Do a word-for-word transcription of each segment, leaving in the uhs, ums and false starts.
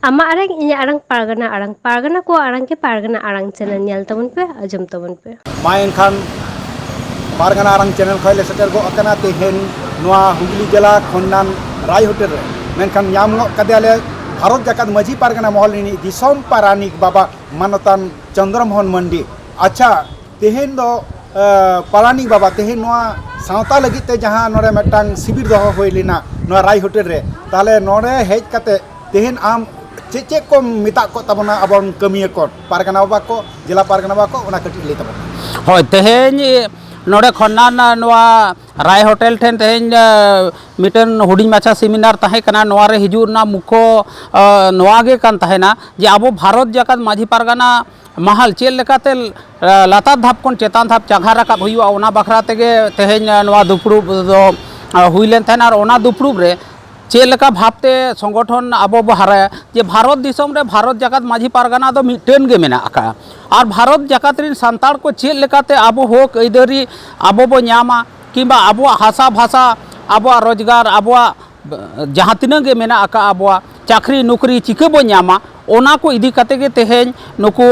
ᱟᱢᱟᱜ ᱟᱲᱟᱝ, ᱤᱧᱟᱹᱜ ᱟᱲᱟᱝ, ᱯᱟᱨᱜᱟᱱᱟ ᱟᱲᱟᱝ, ᱯᱟᱨᱜᱟᱱᱟ ᱠᱚᱣᱟᱜ ᱟᱲᱟᱝ ᱜᱮ ᱯᱟᱨᱜᱟᱱᱟ ᱟᱲᱟᱝ ᱪᱮᱱᱮᱞ ᱧᱮᱞ ᱛᱟᱵᱚᱱ ᱯᱮ, ᱟᱸᱡᱚᱢ ᱛᱟᱵᱚᱱ ᱯᱮ᱾ ᱢᱟ ᱮᱱᱠᱷᱟᱱ ᱯᱟᱨᱜᱟᱱᱟ ᱟᱲᱟᱝ ᱪᱮᱱᱮᱞ ᱠᱷᱚᱱ ᱞᱮ ᱥᱮᱴᱮᱨ ᱜᱚᱫ ᱟᱠᱟᱱᱟ ᱛᱮᱦᱮᱧ ᱱᱚᱣᱟ ᱦᱩᱜᱽᱞᱤ ᱡᱮᱞᱟ ᱠᱷᱚᱱᱱᱟᱱ ᱨᱟᱭ ᱦᱳᱴᱮᱞ ᱨᱮ᱾ ᱢᱮᱱᱠᱷᱟᱱ ᱧᱟᱢ ᱜᱚᱫ ᱠᱟᱫᱮᱭᱟᱞᱮ ᱵᱷᱟᱨᱚᱛ ᱡᱟᱠᱟᱛ ᱢᱟᱹᱡᱷᱤ ᱯᱟᱨᱜᱟᱱᱟ ᱢᱚᱦᱚᱞ ᱨᱤᱱᱤᱡ ᱫᱤᱥᱚᱢ ᱯᱟᱨᱟᱱᱤᱠ ᱵᱟᱵᱟ ᱢᱟᱱᱚᱛᱟᱱ ᱪᱚᱱᱫᱨᱚ ᱢᱳᱦᱚᱱ ᱢᱟᱱᱰᱤ᱾ ᱟᱪᱪᱷᱟ, ᱛᱮᱦᱮᱧ ᱫᱚ, ᱮ, ᱯᱟᱨᱟᱱᱤᱠ ᱵᱟᱵᱟ, ᱛᱮᱦᱮᱧ ᱱᱚᱣᱟ ᱥᱟᱶᱛᱟ ᱞᱟᱹᱜᱤᱫ ᱛᱮ ᱡᱟᱦᱟᱸ ᱱᱚᱰᱮ ᱢᱤᱫᱴᱟᱝ ᱥᱤᱵᱤᱨ ᱫᱚᱦᱚ ᱦᱩᱭ ᱞᱮᱱᱟ ᱱᱚᱣᱟ ᱨᱟᱭ ᱦᱳᱴᱮᱞ ᱨᱮ, ᱛᱟᱦᱚᱞᱮ ᱱᱚᱰᱮ ᱦᱮᱡ ᱠᱟᱛᱮ ᱛᱮᱦᱮᱧ ᱟᱢ ᱪᱮᱫ ᱪᱮᱫ ᱠᱚᱢ ᱢᱮᱛᱟᱜ ᱠᱚ ᱛᱟᱵᱚᱱᱟ ᱟᱵᱚᱨᱮᱱ ᱠᱟᱹᱢᱤᱭᱟᱹ ᱠᱚ, ᱯᱟᱨᱜᱟᱱᱟ ᱵᱟᱵᱟ ᱠᱚ, ᱡᱮᱞᱟ ᱯᱟᱨᱜᱟᱱᱟ ᱵᱟᱵᱟ ᱠᱚ, ᱚᱱᱟ ᱠᱟᱹᱴᱤᱡ ᱞᱟᱹᱭ ᱛᱟᱵᱚᱱ ᱢᱮ᱾ ᱦᱳᱭ, ᱛᱮᱦᱮᱧ ᱱᱚᱰᱮ ᱠᱷᱚᱱᱱᱟᱱ ᱱᱚᱣᱟ ᱨᱟᱭ ᱦᱳᱴᱮᱞ ᱴᱷᱮᱱ ᱛᱮᱦᱮᱧ, ᱮ, ᱢᱤᱫᱴᱮᱱ ᱦᱩᱰᱤᱧ ᱢᱟᱪᱷᱟ ᱥᱮᱢᱤᱱᱟᱨ ᱛᱟᱦᱮᱸ ᱠᱟᱱᱟ᱾ ᱱᱚᱣᱟ ᱨᱮ ᱦᱤᱡᱩᱜ ᱨᱮᱱᱟᱜ ᱢᱩᱠᱷᱚ, ᱮ, ᱱᱚᱣᱟ ᱜᱮ ᱠᱟᱱ ᱛᱟᱦᱮᱱᱟ ᱡᱮ ᱟᱵᱚ ᱵᱷᱟᱨᱚᱛ ᱡᱟᱠᱟᱛ ᱢᱟᱹᱡᱷᱤ ᱯᱟᱨᱜᱟᱱᱟ ᱢᱟᱦᱟᱞ ᱪᱮᱫ ᱞᱮᱠᱟᱛᱮ, ᱮ, ᱞᱟᱛᱟᱨ ᱫᱷᱟᱯ ᱠᱷᱚᱱ ᱪᱮᱛᱟᱱ ᱫᱷᱟᱯ ᱪᱟᱸᱜᱷᱟ ᱨᱟᱠᱟᱵ ᱦᱩᱭᱩᱜᱼᱟ, ᱚᱱᱟ ᱵᱟᱠᱷᱨᱟ ᱛᱮᱜᱮ ᱛᱮᱦᱮᱧ, ᱮ, ᱱᱚᱣᱟ ᱫᱩᱯᱲᱩᱵ ᱫᱚ, ᱮ, ᱦᱩᱭ ᱞᱮᱱ ᱛᱟᱦᱮᱱᱟ᱾ ᱟᱨ ᱚᱱᱟ ᱫᱩᱯᱲᱩᱵ ᱨᱮ ᱪᱮᱫ ᱞᱮᱠᱟ ᱵᱷᱟᱵᱽᱛᱮ ᱥᱚᱝᱜᱚᱴᱷᱚᱱ ᱟᱵᱚ ᱵᱚ ᱦᱟᱨᱟᱭᱟ, ᱡᱮ ᱵᱷᱟᱨᱚᱛ ᱫᱤᱥᱚᱢ ᱨᱮ ᱵᱷᱟᱨᱚᱛ ᱡᱟᱠᱟᱛ ᱢᱟᱹᱡᱷᱤ ᱯᱟᱨᱜᱟᱱᱟ ᱫᱚ ᱢᱤᱫᱴᱮᱱ ᱜᱮ ᱢᱮᱱᱟᱜ ᱟᱠᱟᱫᱼᱟ᱾ ᱟᱨ ᱵᱷᱟᱨᱚᱛ ᱡᱟᱠᱟᱛ ᱨᱮᱱ ᱥᱟᱱᱛᱟᱲ ᱠᱚ ᱪᱮᱫ ᱞᱮᱠᱟᱛᱮ ᱟᱵᱚ ᱦᱚᱠ ᱟᱹᱭᱫᱟᱹᱨᱤ ᱟᱵᱚ ᱵᱚ ᱧᱟᱢᱟ, ᱠᱤᱝᱵᱟ ᱟᱵᱚᱣᱟᱜ ᱦᱟᱥᱟ ᱵᱷᱟᱥᱟ, ᱟᱵᱚᱣᱟᱜ ᱨᱳᱡᱽᱜᱟᱨ, ᱟᱵᱚᱣᱟᱜ ᱡᱟᱦᱟᱸ ᱛᱤᱱᱟᱹᱜ ᱜᱮ ᱢᱮᱱᱟᱜ ᱟᱠᱟᱫ ᱟᱵᱚᱣᱟᱜ ᱪᱟᱹᱠᱨᱤ ᱱᱚᱠᱨᱤ ᱪᱤᱠᱟᱹ ᱵᱚ ᱧᱟᱢᱟ, ᱚᱱᱟ ᱠᱚ ᱤᱫᱤ ᱠᱟᱛᱮ ᱜᱮ ᱛᱮᱦᱮᱧ ᱱᱩᱠᱩ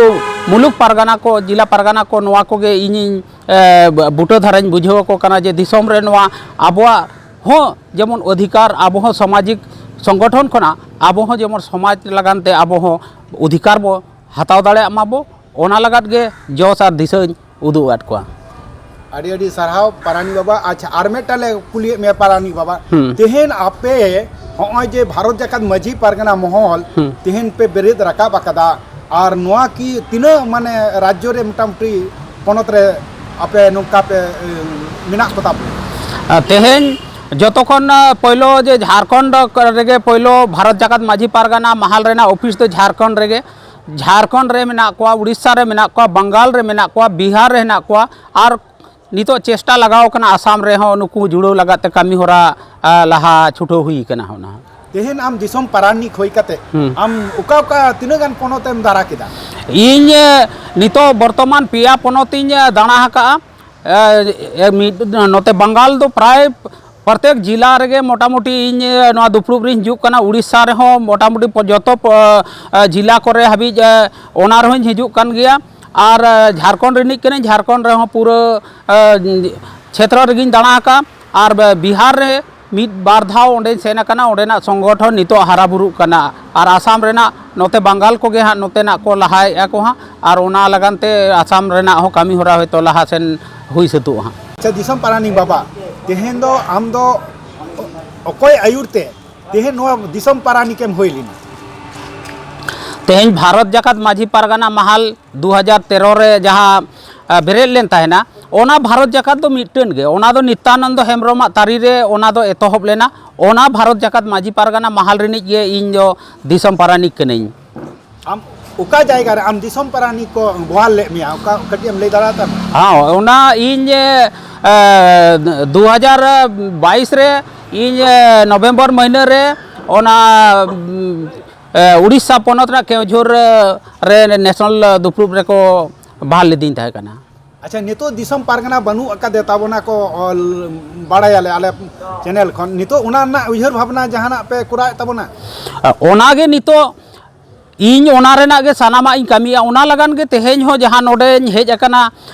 ᱢᱩᱞᱩᱠ ᱯᱟᱨᱜᱟᱱᱟ ᱠᱚ, ᱡᱮᱞᱟ ᱯᱟᱨᱜᱟᱱᱟ ᱠᱚ, ᱱᱚᱣᱟ ᱠᱚᱜᱮ ᱤᱧᱤᱧ, ᱮ, ᱵᱩᱴᱟᱹ ᱫᱷᱟᱨᱟᱧ ᱵᱩᱡᱷᱟᱹᱣ ᱟᱠᱚ ᱠᱟᱱᱟ ᱡᱮ ᱫᱤᱥᱚᱢ ᱨᱮ ᱱᱚᱣᱟ ᱟᱵᱚᱣᱟᱜ ᱦᱚᱸ ᱡᱮᱢᱚᱱ ᱚᱫᱷᱤᱠᱟᱨ, ᱟᱵᱚ ᱦᱚᱸ ᱥᱟᱢᱟᱡᱤᱠ ᱥᱚᱝᱜᱚᱴᱷᱚᱱ ᱠᱷᱚᱱᱟᱜ ᱟᱵᱚ ᱦᱚᱸ ᱡᱮᱢᱚᱱ ᱥᱚᱢᱟᱡᱽ ᱞᱟᱜᱟᱱ ᱛᱮ ᱟᱵᱚ ᱦᱚᱸ ᱚᱫᱷᱤᱠᱟᱨ ᱵᱚ ᱦᱟᱛᱟᱣ ᱫᱟᱲᱮᱭᱟᱜ ᱢᱟᱵᱚ, ᱚᱱᱟ ᱞᱟᱜᱟᱫ ᱜᱮ ᱡᱚᱥ ᱟᱨ ᱫᱤᱥᱟᱹᱧ ᱩᱫᱩᱜ ᱟᱫ ᱠᱚᱣᱟ᱾ ᱟᱹᱰᱤ ᱟᱹᱰᱤ ᱥᱟᱨᱦᱟᱣ ᱯᱟᱨᱟᱱᱤ ᱵᱟᱵᱟ᱾ ᱟᱪᱪᱷᱟ, ᱟᱨ ᱢᱤᱫᱴᱟᱝ ᱞᱮ ᱠᱩᱞᱤᱭᱮᱫ ᱢᱮᱭᱟ ᱯᱟᱨᱟᱱᱤ ᱵᱟᱵᱟ, ᱦᱩᱸ᱾ ᱛᱮᱦᱮᱧ ᱟᱯᱮ ᱦᱚᱸᱜᱼᱚᱭ ᱡᱮ ᱵᱷᱟᱨᱚᱛ ᱡᱟᱠᱟᱛ ᱢᱟᱹᱡᱷᱤ ᱯᱟᱨᱜᱟᱱᱟ ᱢᱚᱦᱚᱞ ᱦᱩᱸ᱾ ᱛᱮᱦᱮᱧ ᱯᱮ ᱵᱮᱨᱮᱫ ᱨᱟᱠᱟᱵ ᱟᱠᱟᱫᱟ, ᱟᱨ ᱱᱚᱣᱟ ᱠᱤ ᱛᱤᱱᱟᱹᱜ ᱢᱟᱱᱮ ᱨᱟᱡᱽᱡᱚ ᱨᱮ ᱢᱚᱴᱟᱢᱩᱴᱤ ᱯᱚᱱᱚᱛ ᱨᱮ ᱟᱯᱮ ᱱᱚᱝᱠᱟ ᱯᱮ, ᱮ, ᱢᱮᱱᱟᱜ ᱠᱚᱛᱟ ᱯᱮ? ᱟᱨ ᱛᱮᱦᱮᱧ ᱡᱚᱛᱚ ᱠᱷᱚᱱ, ᱟ, ᱯᱳᱭᱞᱳ ᱡᱮ ᱡᱷᱟᱲᱠᱷᱚᱸᱰ ᱨᱮᱜᱮ ᱯᱳᱭᱞᱳ ᱵᱷᱟᱨᱚᱛ ᱡᱟᱠᱟᱛ ᱢᱟᱹᱡᱷᱤ ᱯᱟᱨᱜᱟᱱᱟ ᱢᱟᱦᱟᱞ ᱨᱮᱱᱟᱜ ᱚᱯᱷᱤᱥ ᱫᱚ ᱡᱷᱟᱲᱠᱷᱚᱸᱰ ᱨᱮᱜᱮ, ᱡᱷᱟᱲᱠᱷᱚᱸᱰ ᱨᱮ ᱢᱮᱱᱟᱜ ᱠᱚᱣᱟ, ᱩᱲᱤᱥᱥᱟ ᱨᱮ ᱢᱮᱱᱟᱜ ᱠᱚᱣᱟ, ᱵᱟᱝᱜᱟᱞ ᱨᱮ ᱢᱮᱱᱟᱜ ᱠᱚᱣᱟ, ᱵᱤᱦᱟᱨ ᱨᱮ ᱦᱮᱱᱟᱜ ᱠᱚᱣᱟ, ᱟᱨ ᱱᱤᱛᱚᱜ ᱪᱮᱥᱴᱟ ᱞᱟᱜᱟᱣ ᱠᱟᱱᱟ ᱟᱥᱟᱢ ᱨᱮᱦᱚᱸ ᱱᱩᱠᱩ ᱡᱩᱲᱟᱹᱣ ᱞᱟᱜᱟᱫ ᱛᱮ ᱠᱟᱹᱢᱤ ᱦᱚᱨᱟ, ᱟ, ᱞᱟᱦᱟ ᱪᱷᱩᱴᱟᱹᱣ ᱦᱩᱭ ᱠᱟᱱᱟ ᱦᱩᱱᱟᱹᱝ᱾ ᱛᱮᱦᱮᱧ ᱟᱢ ᱫᱤᱥᱚᱢ ᱯᱟᱨᱟᱱᱤᱠ ᱦᱩᱭ ᱠᱟᱛᱮ ᱦᱩᱸ᱾ ᱟᱢ ᱚᱠᱟ ᱚᱠᱟ ᱛᱤᱱᱟᱹᱜ ᱜᱟᱱ ᱯᱚᱱᱚᱛ ᱮᱢ ᱫᱟᱨᱟ ᱠᱮᱫᱟ? ᱤᱧ, ᱮ, ᱱᱤᱛᱚᱜ ᱵᱚᱨᱛᱚᱢᱟᱱ ᱯᱮᱭᱟ ᱯᱚᱱᱚᱛ ᱤᱧ, ᱮ, ᱫᱟᱬᱟ ᱟᱠᱟᱫᱼᱟ᱾ ᱮ, ᱮ, ᱢᱤᱫ, ᱱᱚᱛᱮ ᱵᱟᱝᱜᱟᱞ ᱫᱚ ᱯᱨᱟᱭ ᱯᱨᱚᱛᱮᱠ ᱡᱤᱞᱟ ᱨᱮᱜᱮ ᱢᱚᱴᱟᱢᱩᱴᱤ ᱤᱧ, ᱮ, ᱱᱚᱣᱟ ᱫᱩᱯᱲᱩᱵ ᱨᱤᱧ ᱦᱤᱡᱩᱜ ᱠᱟᱱᱟ᱾ ᱩᱲᱤᱥᱥᱟ ᱨᱮᱦᱚᱸ ᱢᱚᱴᱟᱢᱩᱴᱤ ᱯᱚ-, ᱡᱚᱛᱚ ᱯᱚ-, ᱮ, ᱡᱤᱞᱟ ᱠᱚᱨᱮ ᱦᱟᱹᱵᱤᱡ, ᱮ, ᱚᱱᱟ ᱨᱮᱦᱚᱸᱧ ᱦᱤᱡᱩᱜ ᱠᱟᱱ ᱜᱮᱭᱟ᱾ ᱟᱨ, ᱮ, ᱡᱷᱟᱲᱠᱷᱚᱸᱰ ᱨᱤᱱᱤᱡ ᱠᱟᱹᱱᱟᱹᱧ, ᱡᱷᱟᱲᱠᱷᱚᱸᱰ ᱨᱮᱦᱚᱸ ᱯᱩᱨᱟᱹ, ᱮ, ᱪᱷᱮᱛᱨᱚ ᱨᱮᱜᱮᱧ ᱫᱟᱬᱟ ᱟᱠᱟᱫᱼᱟ᱾ ᱟᱨ ᱵᱮ-, ᱵᱤᱦᱟᱨ ᱨᱮ ᱢᱤᱫ ᱵᱟᱨ ᱫᱷᱟᱣ ᱚᱸᱰᱮᱧ ᱥᱮᱱ ᱟᱠᱟᱱᱟ, ᱚᱸᱰᱮᱱᱟᱜ ᱥᱚᱝᱜᱚᱴᱷᱚᱱ ᱱᱤᱛᱚᱜ ᱦᱟᱨᱟ ᱵᱩᱨᱩᱜ ᱠᱟᱱᱟ᱾ ᱟᱨ ᱟᱥᱟᱢ ᱨᱮᱱᱟᱜ ᱱᱚᱛᱮ ᱵᱟᱝᱜᱟᱞ ᱠᱚᱜᱮ ᱦᱟᱸᱜ ᱱᱚᱛᱮᱱᱟᱜ ᱠᱚ ᱞᱟᱦᱟᱭᱮᱫᱼᱟ ᱠᱚ ᱦᱟᱸᱜ, ᱟᱨ ᱚᱱᱟ ᱞᱟᱜᱟᱱ ᱛᱮ ᱟᱥᱟᱢ ᱨᱮᱱᱟᱜ ᱦᱚᱸ ᱠᱟᱹᱢᱤ ᱦᱚᱨᱟ ᱦᱚᱭᱛᱳ ᱞᱟᱦᱟ ᱥᱮᱱ ᱦᱩᱭ ᱥᱟᱹᱛᱚᱜᱼᱟ ᱦᱟᱸᱜ᱾ ᱟᱪᱪᱷᱟ, ᱫᱤᱥᱚᱢ ᱯᱟᱨᱟᱱᱤᱠ ᱵᱟᱵᱟ, ᱛᱮᱦᱮᱧ ᱫᱚ ᱟᱢ ᱫᱚ ᱚᱠᱚᱭ ᱟᱹᱭᱩᱨ ᱛᱮ ᱛᱮᱦᱮᱧ ᱱᱚᱣᱟ ᱫᱤᱥᱚᱢ ᱯᱟᱨᱟᱱᱤᱠ ᱮᱢ ᱦᱩᱭ ᱞᱮᱱᱟ? ᱛᱮᱦᱮᱧ ᱵᱷᱟᱨᱚᱛ ᱡᱟᱠᱟᱛ ᱢᱟᱹᱡᱷᱤ ᱯᱟᱨᱜᱟᱱᱟ ᱢᱟᱦᱟᱞ ᱫᱩ ᱦᱟᱡᱟᱨ ᱛᱮᱨᱚ ᱨᱮ ᱡᱟᱦᱟᱸ, ᱟ, ᱵᱮᱨᱮᱫ ᱞᱮᱱ ᱛᱟᱦᱮᱱᱟ, ᱚᱱᱟ ᱵᱷᱟᱨᱚᱛ ᱡᱟᱠᱟᱛ ᱫᱚ ᱢᱤᱫᱴᱟᱹᱱ ᱜᱮ, ᱚᱱᱟ ᱫᱚ ᱱᱤᱛᱭᱟᱱᱚᱱᱫᱚ ᱦᱮᱢᱵᱨᱚᱢᱟᱜ ᱛᱟᱹᱨᱤ ᱨᱮ ᱚᱱᱟ ᱫᱚ ᱮᱛᱚᱦᱚᱵ ᱞᱮᱱᱟ᱾ ᱚᱱᱟ ᱵᱷᱟᱨᱚᱛ ᱡᱟᱠᱟᱛ ᱢᱟᱹᱡᱷᱤ ᱯᱟᱨᱜᱟᱱᱟ ᱢᱟᱦᱟᱞ ᱨᱤᱱᱤᱡ ᱜᱮ ᱤᱧ ᱫᱚ ᱫᱤᱥᱚᱢ ᱯᱟᱨᱟᱱᱤᱠ ᱠᱟᱹᱱᱟᱹᱧ᱾ ᱟᱢ ᱚᱠᱟ ᱡᱟᱭᱜᱟ ᱨᱮ ᱟᱢ ᱫᱤᱥᱚᱢ ᱯᱟᱨᱟᱱᱤᱠ ᱠᱚ ᱵᱚᱦᱟᱞ ᱞᱮᱫ ᱢᱮᱭᱟ, ᱚᱠᱟ ᱠᱟᱹᱴᱤᱡ ᱮᱢ ᱞᱟᱹᱭ ᱫᱟᱲᱮᱭᱟᱛᱟ ᱢᱟ? ᱦᱚᱸ, ᱚᱱᱟ ᱤᱧ, ᱮ, ᱫᱩ ᱦᱟᱡᱟᱨ ᱵᱟᱭᱤᱥ ᱨᱮ ᱤᱧ, ᱮ, ᱱᱚᱵᱷᱮᱢᱵᱚᱨ ᱢᱟᱹᱦᱱᱟᱹ ᱨᱮ ᱚᱱᱟ, ᱩᱢ, ᱮ, ᱩᱲᱤᱥᱥᱟ ᱯᱚᱱᱚᱛ ᱨᱮᱱᱟᱜ ᱠᱮᱣᱡᱷᱳᱨ ᱨᱮ, ᱨᱮ ᱱᱮᱥᱱᱟᱞ ᱫᱩᱯᱲᱩᱵ ᱨᱮᱠᱚ ᱵᱟᱦᱟᱞ ᱞᱤᱫᱤᱧ ᱛᱟᱦᱮᱸ ᱠᱟᱱᱟ᱾ ᱟᱪᱪᱷᱟ, ᱱᱤᱛᱚᱜ ᱫᱤᱥᱚᱢ ᱯᱟᱨᱜᱟᱱᱟ ᱵᱟᱹᱱᱩᱜ ᱟᱠᱟᱫᱮ ᱛᱟᱵᱚᱱᱟ ᱠᱚ, ᱚᱞ, ᱵᱟᱲᱟᱭᱟᱞᱮ ᱟᱞᱮ ᱪᱮᱱᱮᱞ ᱠᱷᱚᱱ᱾ ᱱᱤᱛᱚᱜ ᱚᱱᱟ ᱨᱮᱱᱟᱜ ᱩᱭᱦᱟᱹᱨ ᱵᱷᱟᱵᱽᱱᱟ ᱡᱟᱦᱟᱱᱟᱜ ᱯᱮ ᱠᱚᱨᱟᱣᱮᱫ ᱛᱟᱵᱚᱱᱟ? ᱚᱱᱟᱜᱮ ᱱᱤᱛᱚᱜ ᱤᱧ ᱚᱱᱟ ᱨᱮᱱᱟᱜ ᱜᱮ ᱥᱟᱱᱟᱢᱟᱜ ᱤᱧ ᱠᱟᱹᱢᱤᱭᱟ᱾ ᱚᱱᱟ ᱞᱟᱜᱟᱱ ᱜᱮ ᱛᱮᱦᱮᱧ ᱦᱚᱸ ᱡᱟᱦᱟᱸ ᱱᱚᱰᱮᱧ ᱦᱮᱡ ᱟᱠᱟᱱᱟ,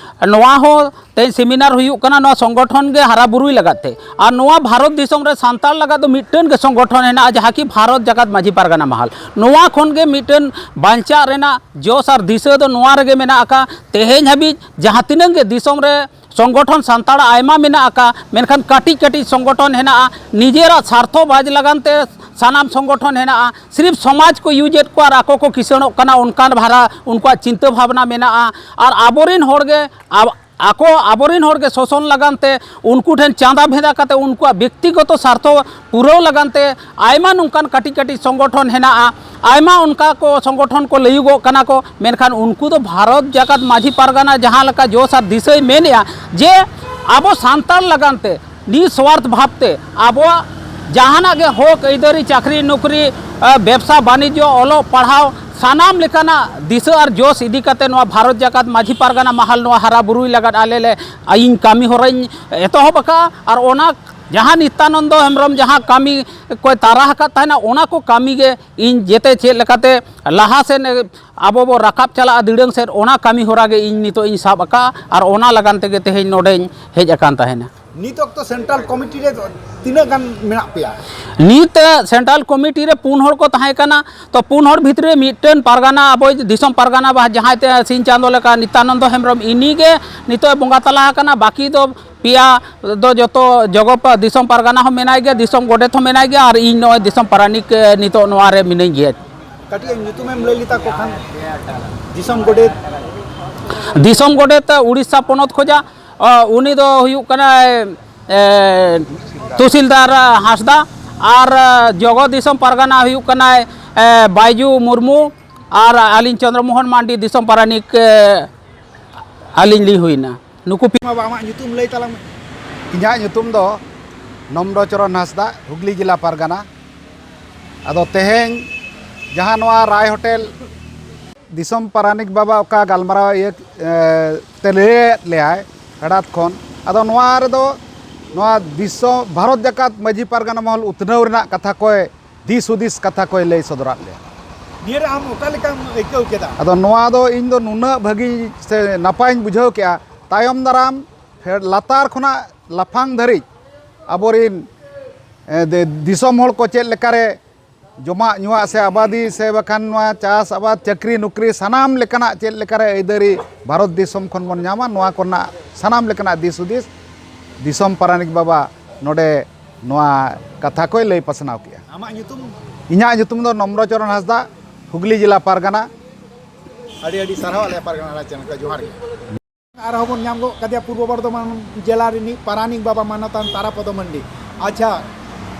ᱱᱚᱣᱟ ᱦᱚᱸ ᱛᱮᱦᱮᱧ ᱥᱮᱢᱤᱱᱟᱨ ᱦᱩᱭᱩᱜ ᱠᱟᱱᱟ ᱱᱚᱣᱟ ᱥᱚᱝᱜᱚᱴᱷᱚᱱ ᱜᱮ ᱦᱟᱨᱟ ᱵᱩᱨᱩᱭ ᱞᱟᱜᱟᱫ ᱛᱮ᱾ ᱟᱨ ᱱᱚᱣᱟ ᱵᱷᱟᱨᱚᱛ ᱫᱤᱥᱚᱢ ᱨᱮ ᱥᱟᱱᱛᱟᱲ ᱞᱟᱜᱟᱫ ᱫᱚ ᱢᱤᱫᱴᱟᱹᱱ ᱜᱮ ᱥᱚᱝᱜᱚᱴᱷᱚᱱ ᱦᱮᱱᱟᱜᱼᱟ, ᱡᱟᱦᱟᱸ ᱠᱤ ᱵᱷᱟᱨᱚᱛ ᱡᱟᱠᱟᱛ ᱢᱟᱹᱡᱷᱤ ᱯᱟᱨᱜᱟᱱᱟ ᱢᱟᱦᱟᱞ᱾ ᱱᱚᱣᱟ ᱠᱷᱚᱱ ᱜᱮ ᱢᱤᱫᱴᱟᱹᱱ ᱵᱟᱧᱪᱟᱜ ᱨᱮᱱᱟᱜ ᱡᱚᱥ ᱟᱨ ᱫᱤᱥᱟᱹ ᱫᱚ ᱱᱚᱣᱟ ᱨᱮᱜᱮ ᱢᱮᱱᱟᱜ ᱟᱠᱟᱫ᱾ ᱛᱮᱦᱮᱧ ᱦᱟᱹᱵᱤᱡ ᱡᱟᱦᱟᱸ ᱛᱤᱱᱟᱹᱜ ᱜᱮ ᱫᱤᱥᱚᱢ ᱨᱮ ᱥᱚᱝᱜᱚᱴᱷᱚᱱ ᱥᱟᱱᱛᱟᱲᱟᱜ ᱟᱭᱢᱟ ᱢᱮᱱᱟᱜ ᱟᱠᱟᱫ, ᱢᱮᱱᱠᱷᱟᱱ ᱠᱟᱹᱴᱤᱡ ᱠᱟᱹᱴᱤᱡ ᱥᱚᱝᱜᱚᱴᱷᱚᱱ ᱦᱮᱱᱟᱜᱼᱟ᱾ ᱱᱤᱡᱮᱨᱟᱜ ᱥᱟᱨᱛᱷᱚ ᱵᱟᱡᱽ ᱞᱟᱜᱟᱱ ᱛᱮ ᱥᱟᱱᱟᱢ ᱥᱚᱝᱜᱚᱴᱷᱚᱱ ᱦᱮᱱᱟᱜᱼᱟ᱾ ᱥᱤᱨᱤᱯ ᱥᱚᱢᱟᱡᱽ ᱠᱚ ᱤᱭᱩᱡᱮᱫ ᱠᱚᱣᱟ ᱟᱨ ᱟᱠᱚ ᱠᱚ ᱠᱤᱥᱟᱹᱬᱚᱜ ᱠᱟᱱᱟ, ᱚᱱᱠᱟᱱ ᱵᱷᱟᱨᱟ ᱩᱱᱠᱩᱣᱟᱜ ᱪᱤᱱᱛᱟᱹ ᱵᱷᱟᱵᱽᱱᱟ ᱢᱮᱱᱟᱜᱼᱟ᱾ ᱟᱨ ᱟᱵᱚᱨᱮᱱ ᱦᱚᱲ ᱜᱮ ᱟᱵ-, ᱟᱠᱚ, ᱟᱵᱚᱨᱮᱱ ᱦᱚᱲ ᱜᱮ ᱥᱳᱥᱚᱱ ᱞᱟᱜᱟᱱ ᱛᱮ ᱩᱱᱠᱩ ᱴᱷᱮᱱ ᱪᱟᱸᱫᱟ ᱵᱷᱮᱫᱟ ᱠᱟᱛᱮ ᱩᱱᱠᱩᱣᱟᱜ ᱵᱮᱠᱛᱤᱜᱚᱛᱚ ᱥᱟᱨᱛᱷᱚ ᱯᱩᱨᱟᱹᱣ ᱞᱟᱜᱟᱱ ᱛᱮ ᱟᱭᱢᱟ ᱱᱚᱝᱠᱟᱱ ᱠᱟᱹᱴᱤᱡ ᱠᱟᱹᱴᱤᱡ ᱥᱚᱝᱜᱚᱴᱷᱚᱱ ᱦᱮᱱᱟᱜᱼᱟ, ᱟᱭᱢᱟ ᱚᱱᱠᱟ ᱠᱚ ᱥᱚᱝᱜᱚᱴᱷᱚᱱ ᱠᱚ ᱞᱟᱹᱭᱩᱜᱚᱜ ᱠᱟᱱᱟ ᱠᱚ, ᱢᱮᱱᱠᱷᱟᱱ ᱩᱱᱠᱩ ᱫᱚ ᱵᱷᱟᱨᱚᱛ ᱡᱟᱠᱟᱛ ᱢᱟᱹᱡᱷᱤ ᱯᱟᱨᱜᱟᱱᱟ ᱡᱟᱦᱟᱸ ᱞᱮᱠᱟ ᱡᱚᱥ ᱟᱨ ᱫᱤᱥᱟᱹᱭ ᱢᱮᱱᱮᱜᱼᱟ ᱡᱮ ᱟᱵᱚ ᱥᱟᱱᱛᱟᱲ ᱞᱟᱜᱟᱱ ᱛᱮ ᱱᱤᱥᱣᱟᱨᱛᱷ ᱵᱷᱟᱵᱽ ᱛᱮ ᱟᱵᱚᱣᱟᱜ ᱡᱟᱦᱟᱱᱟᱜ ᱜᱮ ᱦᱚᱠ ᱟᱹᱭᱫᱟᱹᱨᱤ, ᱪᱟᱹᱠᱨᱤ ᱱᱚᱠᱨᱤ, ᱮ, ᱵᱮᱵᱽᱥᱟ ᱵᱟᱱᱤᱡᱽᱡᱚ, ᱚᱞᱚᱜ ᱯᱟᱲᱦᱟᱣ, ᱥᱟᱱᱟᱢ ᱞᱮᱠᱟᱱᱟᱜ ᱫᱤᱥᱟᱹ ᱟᱨ ᱡᱚᱥ ᱤᱫᱤ ᱠᱟᱛᱮ ᱱᱚᱣᱟ ᱵᱷᱟᱨᱚᱛ ᱡᱟᱠᱟᱛ ᱢᱟᱹᱡᱷᱤ ᱯᱟᱨᱜᱟᱱᱟ ᱢᱟᱦᱟᱞ ᱱᱚᱣᱟ ᱦᱟᱨᱟ ᱵᱩᱨᱩᱭ ᱞᱟᱜᱟᱫ ᱟᱞᱮ ᱞᱮ, ᱤᱧ ᱠᱟᱹᱢᱤ ᱦᱚᱨᱟᱧ ᱮᱛᱚᱦᱚᱵ ᱟᱠᱟᱫᱼᱟ᱾ ᱟᱨ ᱚᱱᱟ ᱡᱟᱦᱟᱸ ᱱᱤᱛᱭᱟᱱᱚᱱᱫᱚ ᱦᱮᱢᱵᱨᱚᱢ ᱡᱟᱦᱟᱸ ᱠᱟᱹᱢᱤ ᱠᱚᱭ ᱛᱟᱨᱟ ᱟᱠᱟᱫ ᱛᱟᱦᱮᱱᱟ, ᱚᱱᱟ ᱠᱚ ᱠᱟᱹᱢᱤ ᱜᱮ ᱤᱧ ᱡᱮᱛᱮ ᱪᱮᱫ ᱞᱮᱠᱟᱛᱮ ᱞᱟᱦᱟ ᱥᱮᱱ ᱟᱵᱚ ᱵᱚ ᱨᱟᱠᱟᱵ ᱪᱟᱞᱟᱜᱼᱟ ᱫᱤᱲᱟᱹᱝ ᱥᱮᱫ, ᱚᱱᱟ ᱠᱟᱹᱢᱤ ᱦᱚᱨᱟ ᱜᱮ ᱤᱧ ᱱᱤᱛᱚᱜ ᱤᱧ ᱥᱟᱵ ᱟᱠᱟᱫᱼᱟ ᱟᱨ ᱚᱱᱟ ᱞᱟᱜᱟᱱ ᱛᱮᱜᱮ ᱛᱮᱦᱮᱧ ᱱᱚᱰᱮᱧ ᱦᱮᱡ ᱟᱠᱟᱱ ᱛᱟᱦᱮᱱᱟ᱾ ᱱᱤᱛ ᱚᱠᱛᱚ ᱥᱮᱱᱴᱨᱟᱞ ᱠᱚᱢᱤᱴᱤ ᱨᱮ ᱛᱤᱱᱟᱹᱜ ᱜᱟᱱ ᱢᱮᱱᱟᱜ ᱯᱮᱭᱟ? ᱱᱤᱛ ᱥᱮᱱᱴᱨᱟᱞ ᱠᱚᱢᱤᱴᱤ ᱨᱮ ᱯᱩᱱ ᱦᱚᱲ ᱠᱚ ᱛᱟᱦᱮᱸ ᱠᱟᱱᱟ, ᱛᱚ ᱯᱩᱱ ᱦᱚᱲ ᱵᱷᱤᱛᱨᱤ ᱨᱮ ᱢᱤᱫᱴᱮᱱ ᱯᱟᱨᱜᱟᱱᱟ, ᱟᱵᱚᱭᱤᱡ ᱫᱤᱥᱚᱢ ᱯᱟᱨᱜᱟᱱᱟ ᱵᱟ ᱡᱟᱦᱟᱸᱭ ᱛᱮ ᱥᱤᱧ ᱪᱟᱸᱫᱚ ᱞᱮᱠᱟ ᱱᱤᱛᱭᱟᱱᱚᱱᱫᱚ ᱦᱮᱢᱵᱨᱚᱢ, ᱤᱱᱤ ᱜᱮ ᱱᱤᱛᱚᱜ ᱮ ᱵᱚᱸᱜᱟ ᱛᱟᱞᱟ ᱟᱠᱟᱱᱟ᱾ ᱵᱟᱹᱠᱤ ᱫᱚ ᱯᱮᱭᱟ ᱫᱚ ᱡᱚᱛᱚ ᱡᱚᱜᱚ ᱯᱟ-, ᱫᱤᱥᱚᱢ ᱯᱟᱨᱜᱟᱱᱟ ᱦᱚᱸ ᱢᱮᱱᱟᱭ ᱜᱮᱭᱟ, ᱫᱤᱥᱚᱢ ᱜᱚᱰᱮᱛ ᱦᱚᱸ ᱢᱮᱱᱟᱭ ᱜᱮᱭᱟ, ᱟᱨ ᱤᱧ ᱱᱚᱜᱼᱚᱭ ᱫᱤᱥᱚᱢ ᱯᱟᱨᱟᱱᱤᱠ, ᱮ, ᱱᱤᱛᱚᱜ ᱱᱚᱣᱟ ᱨᱮ ᱢᱤᱱᱟᱹᱧ ᱜᱮᱭᱟ᱾ ᱠᱟᱹᱴᱤᱡ ᱧᱩᱛᱩᱢᱮᱢ ᱞᱟᱹᱭ ᱞᱮᱛᱟ ᱠᱚ ᱠᱷᱟᱱ, ᱫᱤᱥᱚᱢ ᱜᱚᱰᱮᱛ᱾ ᱫᱤᱥᱚᱢ ᱜᱚᱰᱮᱛ, ᱮ, ᱩᱲᱤᱥᱥᱟ ᱯᱚᱱᱚᱛ ᱠᱷᱚᱡᱟᱜ, ᱚ, ᱩᱱᱤ ᱫᱚ ᱦᱩᱭᱩᱜ ᱠᱟᱱᱟᱭ, ᱮ, ᱛᱩᱥᱤᱞᱫᱟᱨ ᱦᱟᱸᱥᱫᱟ, ᱟᱨ, ᱮ, ᱡᱚᱜᱚ ᱫᱤᱥᱚᱢ ᱯᱟᱨᱜᱟᱱᱟ ᱦᱩᱭᱩᱜ ᱠᱟᱱᱟᱭ, ᱮ, ᱵᱟᱭᱡᱩ ᱢᱩᱨᱢᱩ, ᱟᱨ ᱟᱹᱞᱤᱧ ᱪᱚᱱᱫᱨᱚ ᱢᱳᱦᱚᱱ ᱢᱟᱱᱰᱤ ᱫᱤᱥᱚᱢ ᱯᱟᱨᱟᱱᱤᱠ, ᱮ, ᱟᱹᱞᱤᱧ ᱞᱤᱧ ᱦᱩᱭᱱᱟ᱾ ᱱᱩᱠᱩ ᱯᱮ- ᱢᱟ ᱵᱟ, ᱟᱢᱟᱜ ᱧᱩᱛᱩᱢ ᱞᱟᱹᱭ ᱛᱟᱞᱟᱝ ᱢᱮ᱾ ᱤᱧᱟᱹᱜ ᱧᱩᱛᱩᱢ ᱫᱚ ᱱᱚᱢᱨᱚᱪᱚᱨᱚᱱ ᱦᱟᱸᱥᱫᱟ, ᱦᱩᱜᱽᱞᱤ ᱡᱮᱞᱟ ᱯᱟᱨᱜᱟᱱᱟ᱾ ᱟᱫᱚ ᱛᱮᱦᱮᱧ ᱡᱟᱦᱟᱸ ᱱᱚᱣᱟ ᱨᱟᱭ ᱦᱳᱴᱮᱞ ᱫᱤᱥᱚᱢ ᱯᱟᱨᱟᱱᱤᱠ ᱵᱟᱵᱟ ᱚᱠᱟ ᱜᱟᱞᱢᱟᱨᱟᱣ ᱤᱭᱟᱹ, ᱮ, ᱛᱮ ᱞᱟᱹᱭᱮᱫ ᱞᱮᱭᱟᱭ ᱯᱷᱮᱰᱟᱛ ᱠᱷᱚᱱ, ᱟᱫᱚ ᱱᱚᱣᱟ ᱨᱮᱫᱚ ᱱᱚᱣᱟ ᱫᱤᱥᱚᱢ, ᱵᱷᱟᱨᱚᱛ ᱡᱟᱠᱟᱛ ᱢᱟᱹᱡᱷᱤ ᱯᱟᱨᱜᱟᱱᱟ ᱢᱚᱦᱚᱞ ᱩᱛᱱᱟᱹᱣ ᱨᱮᱱᱟᱜ ᱠᱟᱛᱷᱟ ᱠᱚᱭ, ᱫᱤᱥ ᱦᱩᱫᱤᱥ ᱠᱟᱛᱷᱟ ᱠᱚᱭ ᱞᱟᱹᱭ ᱥᱚᱫᱚᱨᱟᱫ ᱞᱮᱭᱟ᱾ ᱱᱤᱭᱟᱹ ᱨᱮ ᱟᱢ ᱚᱠᱟ ᱞᱮᱠᱟᱢ ᱟᱹᱭᱠᱟᱹᱣ ᱠᱮᱫᱟ? ᱟᱫᱚ ᱱᱚᱣᱟ ᱫᱚ ᱤᱧ ᱫᱚ ᱱᱩᱱᱟᱹᱜ ᱵᱷᱟᱹᱜᱤ ᱥᱮ ᱱᱟᱯᱟᱭᱤᱧ ᱵᱩᱡᱷᱟᱹᱣ ᱠᱮᱜᱼᱟ, ᱛᱟᱭᱚᱢ ᱫᱟᱨᱟᱢ ᱯᱷᱮᱰ-, ᱞᱟᱛᱟᱨ ᱠᱷᱚᱱᱟᱜ ᱞᱟᱯᱷᱟᱝ ᱫᱷᱟᱹᱨᱤᱡ ᱟᱵᱚᱨᱤᱱ, ᱮ, ᱫᱮ-, ᱫᱤᱥᱚᱢ ᱦᱚᱲ ᱠᱚ ᱪᱮᱫ ᱞᱮᱠᱟᱨᱮ ᱡᱚᱢᱟᱜ ᱧᱩᱣᱟᱜ ᱥᱮ ᱟᱵᱟᱫᱤ ᱥᱮ ᱵᱟᱠᱷᱟᱱ ᱱᱚᱣᱟ ᱪᱟᱥ ᱟᱵᱟᱫ, ᱪᱟᱹᱠᱨᱤ ᱱᱚᱠᱨᱤ, ᱥᱟᱱᱟᱢ ᱞᱮᱠᱟᱱᱟᱜ ᱪᱮᱫ ᱞᱮᱠᱟᱨᱮ ᱟᱹᱭᱫᱟᱹᱨᱤ ᱵᱷᱟᱨᱚᱛ ᱫᱤᱥᱚᱢ ᱠᱷᱚᱱ ᱵᱚᱱ ᱧᱟᱢᱟ, ᱱᱚᱣᱟ ᱠᱚᱨᱮᱱᱟᱜ ᱥᱟᱱᱟᱢ ᱞᱮᱠᱟᱱᱟᱜ ᱫᱤᱥ ᱦᱩᱫᱤᱥ ᱫᱤᱥᱚᱢ ᱯᱟᱨᱟᱱᱤᱠ ᱵᱟᱵᱟ ᱱᱚᱰᱮ ᱱᱚᱣᱟ ᱠᱟᱛᱷᱟ ᱠᱚᱭ ᱞᱟᱹᱭ ᱯᱟᱥᱱᱟᱣ ᱠᱮᱜᱼᱟ᱾ ᱟᱢᱟᱜ ᱧᱩᱛᱩᱢ? ᱤᱧᱟᱹᱜ ᱧᱩᱛᱩᱢ ᱫᱚ ᱱᱚᱢᱨᱚᱪᱚᱨᱚᱱ ᱦᱟᱸᱥᱫᱟ, ᱦᱩᱜᱽᱞᱤ ᱡᱮᱞᱟ ᱯᱟᱨᱜᱟᱱᱟ᱾ ᱟᱹᱰᱤ ᱟᱹᱰᱤ ᱥᱟᱨᱦᱟᱣ ᱟᱞᱮᱭᱟᱜ ᱯᱟᱨᱜᱟᱱᱟ ᱟᱲᱟᱜ ᱪᱮᱱᱮᱞ ᱠᱚ, ᱡᱚᱦᱟᱨ ᱜᱮ᱾ ᱟᱨᱦᱚᱸ ᱵᱚᱱ ᱧᱟᱢ ᱜᱚᱫ ᱠᱟᱫᱮᱭᱟ ᱯᱩᱨᱵᱚ ᱵᱚᱨᱫᱷᱚᱢᱟᱱ ᱡᱮᱞᱟ ᱨᱤᱱᱤᱡ ᱯᱟᱨᱟᱱᱤᱠ ᱵᱟᱵᱟ ᱢᱟᱱᱚᱛᱟᱱ ᱛᱟᱨᱟᱯᱚᱫᱚ ᱢᱟᱱᱰᱤ᱾ ᱟᱪᱪᱷᱟ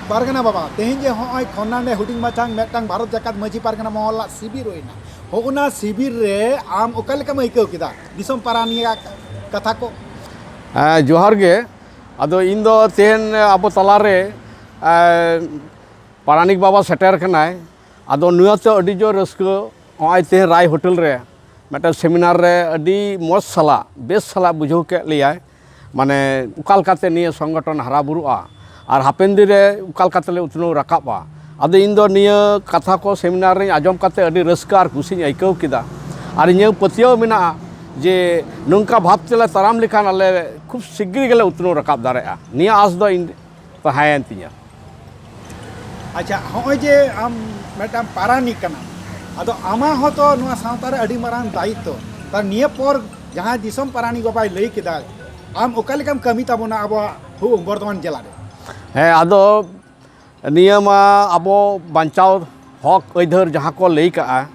ᱯᱟᱨᱜᱟᱱᱟ ᱵᱟᱵᱟ, ᱛᱮᱦᱮᱧ ᱡᱮ ᱦᱚᱸᱜᱼᱚᱭ ᱠᱷᱚᱱᱱᱟᱰᱮ ᱦᱩᱰᱤᱧ ᱢᱟᱪᱷᱟ ᱢᱤᱫᱴᱟᱝ ᱵᱷᱟᱨᱚᱛ ᱡᱟᱠᱟᱛ ᱢᱟᱹᱡᱷᱤ ᱯᱟᱨᱜᱟᱱᱟ ᱢᱚᱦᱚᱞᱟᱜ ᱥᱤᱵᱤᱨ ᱦᱩᱭᱱᱟ, ᱦᱚᱸᱜᱼᱚᱱᱟ ᱥᱤᱵᱤᱨ ᱨᱮ ᱟᱢ ᱚᱠᱟ ᱞᱮᱠᱟᱢ ᱟᱹᱭᱠᱟᱹᱣ ᱠᱮᱫᱟ ᱫᱤᱥᱚᱢ ᱯᱟᱨᱟᱱᱤᱠᱟᱜ ᱠᱟᱛᱷᱟ ᱠᱚ? ᱦᱮᱸ, ᱡᱚᱦᱟᱨ ᱜᱮ᱾ ᱟᱫᱚ ᱤᱧ ᱫᱚ ᱛᱮᱦᱮᱧ ᱟᱵᱚ ᱛᱟᱞᱟᱨᱮ, ᱮᱸ, ᱯᱟᱨᱟᱱᱤᱠ ᱵᱟᱵᱟ ᱥᱮᱴᱮᱨ ᱠᱟᱱᱟᱭ᱾ ᱟᱫᱚ ᱱᱚᱣᱟᱛᱮ ᱟᱹᱰᱤ ᱡᱳᱨ ᱨᱟᱹᱥᱠᱟᱹ᱾ ᱱᱚᱜᱼᱚᱭ ᱛᱮᱦᱮᱧ ᱨᱟᱭ ᱦᱳᱴᱮᱞ ᱨᱮ ᱢᱤᱫᱴᱮᱱ ᱥᱮᱢᱤᱱᱟᱨ ᱨᱮ ᱟᱹᱰᱤ ᱢᱚᱡᱽ ᱥᱟᱞᱟᱜ, ᱵᱮᱥ ᱥᱟᱞᱟᱜ ᱵᱩᱡᱷᱟᱹᱣ ᱠᱮᱫ ᱞᱮᱭᱟᱭ, ᱢᱟᱱᱮ ᱚᱠᱟ ᱞᱮᱠᱟᱛᱮ ᱱᱤᱭᱟᱹ ᱥᱚᱝᱜᱚᱴᱷᱚᱱ ᱦᱟᱨᱟ ᱵᱩᱨᱩᱜᱼᱟ᱾ ᱟᱨ ᱦᱟᱯᱮᱱ ᱫᱤᱱ ᱨᱮ ᱚᱠᱟ ᱞᱮᱠᱟ ᱛᱮᱞᱮ ᱩᱛᱱᱟᱹᱣ ᱨᱟᱠᱟᱵᱼᱟ᱾ ᱟᱫᱚ ᱤᱧ ᱫᱚ ᱱᱤᱭᱟᱹ ᱠᱟᱛᱷᱟ ᱠᱚ ᱥᱮᱢᱤᱱᱟᱨ ᱨᱤᱧ ᱟᱸᱡᱚᱢ ᱠᱟᱛᱮ ᱟᱹᱰᱤ ᱨᱟᱹᱥᱠᱟᱹ ᱟᱨ ᱠᱩᱥᱤᱧ ᱟᱹᱭᱠᱟᱹᱣ ᱠᱮᱫᱟ᱾ ᱟᱨ ᱤᱧᱟᱹᱜ ᱯᱟᱹᱛᱭᱟᱹᱣ ᱢᱮᱱᱟᱜᱼᱟ ᱡᱮ ᱱᱚᱝᱠᱟ ᱵᱷᱟᱵᱽ ᱛᱮᱞᱮ ᱛᱟᱲᱟᱢ ᱞᱮᱠᱷᱟᱱ ᱟᱞᱮ ᱠᱷᱩᱵ ᱥᱤᱜᱽᱨᱤ ᱜᱮᱞᱮ ᱩᱛᱱᱟᱹᱣ ᱨᱟᱠᱟᱵ ᱫᱟᱲᱮᱭᱟᱜᱼᱟ᱾ ᱱᱤᱭᱟᱹ ᱟᱸᱥ ᱫᱚ ᱤᱧ ᱛᱟᱦᱮᱸᱭᱮᱱ ᱛᱤᱧᱟᱹ᱾ ᱟᱪᱪᱷᱟ, ᱦᱚᱸᱜᱼᱚᱭ ᱡᱮ ᱟᱢ ᱢᱤᱫᱴᱟᱝ ᱯᱟᱨᱟᱱᱤᱠ ᱠᱟᱱᱟᱢ, ᱟᱫᱚ ᱟᱢᱟᱜ ᱦᱚᱸᱛᱚ ᱱᱚᱣᱟ ᱥᱟᱶᱛᱟ ᱨᱮ ᱟᱹᱰᱤ ᱢᱟᱨᱟᱝ ᱫᱟᱭᱤᱛᱛᱚ᱾ ᱛᱟᱦᱞᱮ ᱱᱤᱭᱟᱹ ᱯᱚᱨ ᱡᱟᱦᱟᱸᱭ ᱫᱤᱥᱚᱢ ᱯᱟᱨᱟᱱᱤᱠ ᱵᱟᱵᱟᱭ ᱞᱟᱹᱭ ᱠᱮᱫᱟ, ᱟᱢ ᱚᱠᱟ ᱞᱮᱠᱟᱢ ᱠᱟᱹᱢᱤ ᱛᱟᱵᱚᱱᱟ ᱟᱵᱚᱣᱟᱜ ᱦᱩ ᱵᱚᱨᱫᱷᱚᱢᱟᱱ ᱡᱮᱞᱟ ᱨᱮ? ᱦᱮᱸ, ᱟᱫᱚ ᱱᱤᱭᱟᱹ ᱢᱟ ᱟᱵᱚ ᱵᱟᱧᱪᱟᱣ ᱦᱚᱠ ᱟᱹᱭᱫᱟᱹᱨ ᱡᱟᱦᱟᱸ ᱠᱚ ᱞᱟᱹᱭ ᱠᱟᱜᱼᱟ,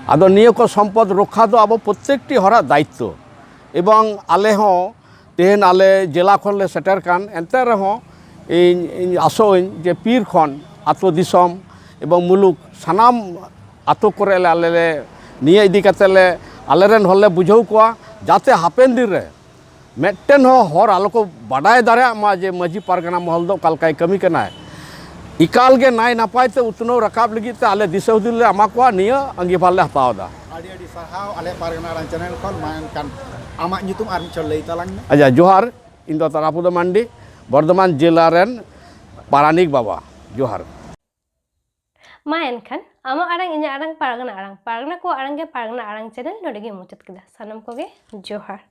ᱟᱫᱚ ᱱᱤᱭᱟᱹ ᱠᱚ ᱥᱚᱢᱯᱚᱫ ᱨᱚᱠᱠᱷᱟ ᱫᱚ ᱟᱵᱚ ᱯᱨᱚᱛᱮᱠᱴᱤ ᱦᱚᱲᱟᱜ ᱫᱟᱭᱤᱛᱛᱚ᱾ ᱮᱵᱚᱝ ᱟᱞᱮ ᱦᱚᱸ ᱛᱮᱦᱮᱧ ᱟᱞᱮ ᱡᱮᱞᱟ ᱠᱷᱚᱱ ᱞᱮ ᱥᱮᱴᱮᱨ ᱠᱟᱱ, ᱮᱱᱛᱮ ᱨᱮᱦᱚᱸ ᱤᱧ, ᱤᱧ ᱟᱥᱚᱜ ᱟᱹᱧ ᱡᱮ ᱯᱤᱲ ᱠᱷᱚᱱ ᱟᱛᱳ ᱫᱤᱥᱚᱢ ᱮᱵᱚᱝ ᱢᱩᱞᱩᱠ ᱥᱟᱱᱟᱢ ᱟᱛᱳ ᱠᱚᱨᱮ ᱞᱮ, ᱟᱞᱮ ᱞᱮ ᱱᱤᱭᱟᱹ ᱤᱫᱤ ᱠᱟᱛᱮ ᱞᱮ ᱟᱞᱮᱨᱮᱱ ᱦᱚᱲ ᱞᱮ ᱵᱩᱡᱷᱟᱹᱣ ᱠᱚᱣᱟ, ᱡᱟᱛᱮ ᱦᱟᱯᱮᱱ ᱫᱤᱱ ᱨᱮ ᱢᱤᱫᱴᱮᱱ ᱦᱚᱸ ᱦᱚᱲ ᱟᱞᱚ ᱠᱚ ᱵᱟᱰᱟᱭ ᱫᱟᱲᱮᱭᱟᱜ ᱢᱟ ᱡᱮ ᱢᱟᱹᱡᱷᱤ ᱯᱟᱨᱜᱟᱱᱟ ᱢᱚᱦᱚᱞ ᱫᱚ ᱚᱠᱟ ᱞᱮᱠᱟᱭ ᱠᱟᱹᱢᱤ ᱠᱟᱱᱟᱭ᱾ ᱮᱠᱟᱞ ᱜᱮ ᱱᱟᱭ ᱱᱟᱯᱟᱭ ᱛᱮ ᱩᱛᱱᱟᱹᱣ ᱨᱟᱠᱟᱵ ᱞᱟᱹᱜᱤᱫ ᱛᱮ ᱟᱞᱮ ᱫᱤᱥᱟᱹ ᱦᱩᱫᱤᱥ ᱞᱮ ᱮᱢᱟ ᱠᱚᱣᱟ, ᱱᱤᱭᱟᱹ ᱟᱸᱜᱤᱵᱷᱟᱨ ᱞᱮ ᱦᱟᱛᱟᱣ ᱮᱫᱟ᱾ ᱟᱹᱰᱤ ᱟᱹᱰᱤ ᱥᱟᱨᱦᱟᱣ ᱟᱞᱮ ᱯᱟᱨᱜᱟᱱᱟ ᱟᱲᱟᱝ ᱪᱮᱱᱮᱞ ᱠᱷᱚᱱ᱾ ᱢᱟ ᱮᱱᱠᱷᱟᱱ ᱟᱢᱟᱜ ᱧᱩᱛᱩᱢ ᱟᱨ ᱢᱤᱫ ᱪᱷᱚᱴ ᱞᱟᱹᱭ ᱛᱟᱞᱟᱝ ᱢᱮ᱾ ᱟᱪᱪᱷᱟ, ᱡᱚᱦᱟᱨ, ᱤᱧ ᱫᱚ ᱛᱟᱨᱟᱯᱚᱫᱚ ᱢᱟᱱᱰᱤ, ᱵᱚᱨᱫᱷᱚᱢᱟᱱ ᱡᱮᱞᱟ ᱨᱮᱱ ᱯᱟᱨᱟᱱᱤᱠ ᱵᱟᱵᱟ᱾ ᱡᱚᱦᱟᱨ᱾ ᱢᱟ ᱮᱱᱠᱷᱟᱱ ᱟᱢᱟᱜ ᱟᱲᱟᱝ ᱤᱧᱟᱹᱜ ᱟᱲᱟᱝ ᱯᱟᱨᱜᱟᱱᱟ ᱟᱲᱟᱝ, ᱯᱟᱨᱜᱟᱱᱟ ᱠᱚᱣᱟᱜ ᱟᱲᱟᱝ ᱜᱮ ᱯᱟᱨᱜᱟᱱᱟ ᱟᱲᱟᱝ ᱪᱮᱱᱮᱞ ᱱᱚᱰᱮ ᱜᱮ ᱢᱩᱪᱟᱹᱫ ᱠᱮᱫᱟ᱾ ᱥᱟᱱᱟᱢ ᱠᱚᱜᱮ ᱡᱚᱦᱟᱨ᱾